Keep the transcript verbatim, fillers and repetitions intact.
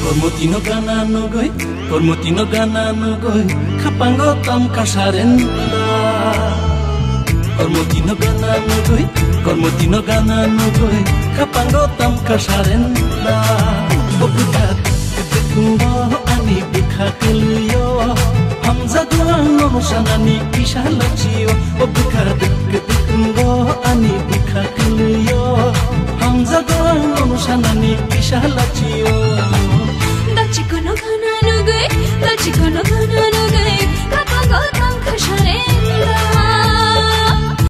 Kormoti no gana nugui, Kormoti no gana nugui, khapango tam kasarenda. Kormoti no gana nugui, Kormoti no gana nugui, khapango tam kasarenda. O bwkha dikdikngo ani bwkha kwlwio, hamjago ang nono sanani kisa lachio. O bwkha dikdikngo ani bwkha kwlwio, hamjago ang nono sanani kisa lachio. Dachikono gana nugui, dachikono gana nugui, khapango tam kasarenda.